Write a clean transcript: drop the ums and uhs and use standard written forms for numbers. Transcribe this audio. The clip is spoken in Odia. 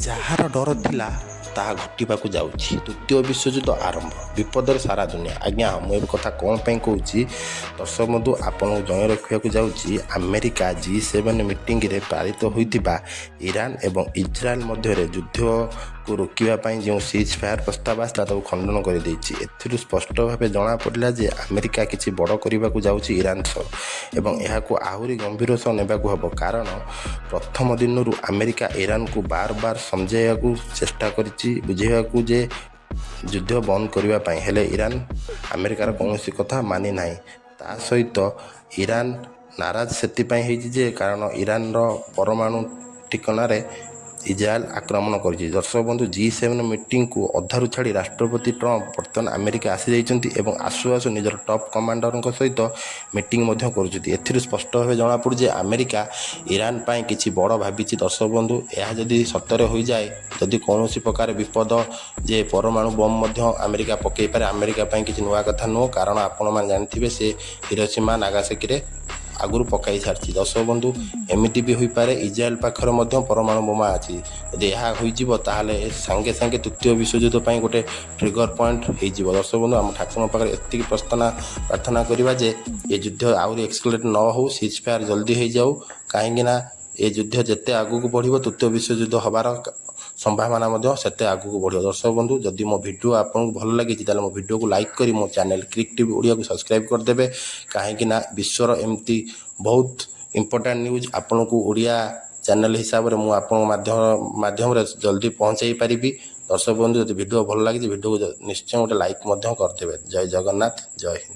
ଯାହାର ଡର ଥିଲା, ତାହା ଘଟିବାକୁ ଯାଉଛି। ତୃତୀୟ ବିଶ୍ୱଯୁଦ୍ଧ ଆରମ୍ଭ, ବିପଦରେ ସାରା ଦୁନିଆ। ଆଜ୍ଞା ହଁ, ମୁଁ ଏ କଥା କ'ଣ ପାଇଁ କହୁଛି, ଦର୍ଶକ ବନ୍ଧୁ, ଆପଣଙ୍କୁ ଜଣାଇ ରଖିବାକୁ ଯାଉଛି, ଆମେରିକା ଜି7 ମିଟିଂରେ ପାରିତ ହୋଇଥିବା ଇରାନ ଏବଂ ଇସ୍ରାଏଲ ମଧ୍ୟରେ ଯୁଦ୍ଧକୁ ରୋକିବା ପାଇଁ ଯେଉଁ ସିଜ୍ ଫାୟାର ପ୍ରସ୍ତାବ ଆସିଲା, ତାକୁ ଖଣ୍ଡନ କରିଦେଇଛି। ଏଥିରୁ ସ୍ପଷ୍ଟ ଭାବେ ଜଣାପଡ଼ିଲା ଯେ ଆମେରିକା କିଛି ବଡ଼ କରିବାକୁ ଯାଉଛି ଇରାନ ସହ ଏବଂ ଏହାକୁ ଆହୁରି ଗମ୍ଭୀର ସହ ନେବାକୁ ହେବ। କାରଣ ପ୍ରଥମ ଦିନରୁ ଆମେରିକା ଇରାନକୁ ବାର ବାର ସମଝାଇବାକୁ ଚେଷ୍ଟା କରିଛି, ବୁଝେଇବାକୁ ଯେ ଯୁଦ୍ଧ ବନ୍ଦ କରିବା ପାଇଁ। ହେଲେ ଇରାନ ଆମେରିକାର କୌଣସି କଥା ମାନି ନାହିଁ। ତା ସହିତ ଇରାନ ନାରାଜ ସେଥିପାଇଁ ହେଇଛି ଯେ କାରଣ ଇରାନର ପରମାଣୁ ଠିକଣାରେ ଇସ୍ରାଏଲ ଆକ୍ରମଣ କରିଛି। ଦର୍ଶକ ବନ୍ଧୁ, ଜି7 ମିଟିଂକୁ ଅଧାରୁ ଛାଡ଼ି ରାଷ୍ଟ୍ରପତି ଟ୍ରମ୍ପ ବର୍ତ୍ତମାନ ଆମେରିକା ଆସିଯାଇଛନ୍ତି ଏବଂ ଆସୁ ଆସୁ ନିଜର ଟପ୍ କମାଣ୍ଡରଙ୍କ ସହିତ ମିଟିଂ ମଧ୍ୟ କରୁଛନ୍ତି। ଏଥିରୁ ସ୍ପଷ୍ଟ ଭାବେ ଜଣାପଡ଼ୁଛି ଯେ ଆମେରିକା ଇରାନ ପାଇଁ କିଛି ବଡ଼ ଭାବିଛି। ଦର୍ଶକ ବନ୍ଧୁ, ଏହା ଯଦି ସତରେ ହୋଇଯାଏ, ଯଦି କୌଣସି ପ୍ରକାର ବିପଦ ଯେ ପରମାଣୁ ବମ୍ ମଧ୍ୟ ଆମେରିକା ପକାଇ ପାରେ, ଆମେରିକା ପାଇଁ କିଛି ନୂଆ କଥା ନୁହଁ। କାରଣ ଆପଣମାନେ ଜାଣିଥିବେ, ସେ ହିରୋସୀମା, ନାଗାସାକିରେ ଆଗରୁ ପକାଇ ସାରିଛି। ଦର୍ଶକ ବନ୍ଧୁ, ଏମିତି ବି ହୋଇପାରେ, ଇସ୍ରାଏଲ ପାଖରେ ମଧ୍ୟ ପରମାଣୁ ବୋମା ଅଛି। ଯଦି ଏହା ହୋଇଯିବ, ତାହେଲେ ସାଙ୍ଗେ ସାଙ୍ଗେ ତୃତୀୟ ବିଶ୍ୱଯୁଦ୍ଧ ପାଇଁ ଗୋଟେ ଟ୍ରିଗର ପଏଣ୍ଟ ହେଇଯିବ। ଦର୍ଶକ ବନ୍ଧୁ, ଆମ ଠାକୁରଙ୍କ ପାଖରେ ଏତିକି ପ୍ରାର୍ଥନା କରିବା ଯେ ଏ ଯୁଦ୍ଧ ଆହୁରି ଏସ୍କାଲେଟ୍ ନ ହଉ, ସିଜ୍ ଫାୟାର ଜଲ୍ଦି ହେଇଯାଉ। କାହିଁକି ନା ଏ ଯୁଦ୍ଧ ଯେତେ ଆଗକୁ ବଢ଼ିବ, ତୃତୀୟ ବିଶ୍ୱଯୁଦ୍ଧ ହେବାର ସମ୍ଭାବନା ମଧ୍ୟ ସେତେ ଆଗକୁ ବଢ଼ିବ। ଦର୍ଶକ ବନ୍ଧୁ, ଯଦି ମୋ ଭିଡ଼ିଓ ଆପଣଙ୍କୁ ଭଲ ଲାଗିଛି, ତାହେଲେ ମୋ ଭିଡ଼ିଓକୁ ଲାଇକ୍ କରି ମୋ ଚ୍ୟାନେଲ୍ କ୍ରିକ୍ ଟିଭି ଓଡ଼ିଆକୁ ସବସ୍କ୍ରାଇବ୍ କରିଦେବେ। କାହିଁକି ନା ବିଶ୍ୱର ଏମିତି ବହୁତ ଇମ୍ପୋର୍ଟାଣ୍ଟ ନ୍ୟୁଜ୍ ଆପଣଙ୍କୁ ଓଡ଼ିଆ ଚ୍ୟାନେଲ୍ ହିସାବରେ ମୁଁ ଆପଣଙ୍କ ମାଧ୍ୟମରେ ଜଲ୍ଦି ପହଞ୍ଚାଇ ପାରିବି। ଦର୍ଶକ ବନ୍ଧୁ, ଯଦି ଭିଡ଼ିଓ ଭଲ ଲାଗିଛି, ଭିଡ଼ିଓକୁ ନିଶ୍ଚୟ ଗୋଟେ ଲାଇକ୍ ମଧ୍ୟ କରିଦେବେ। ଜୟ ଜଗନ୍ନାଥ, ଜୟ ହିନ୍ଦ।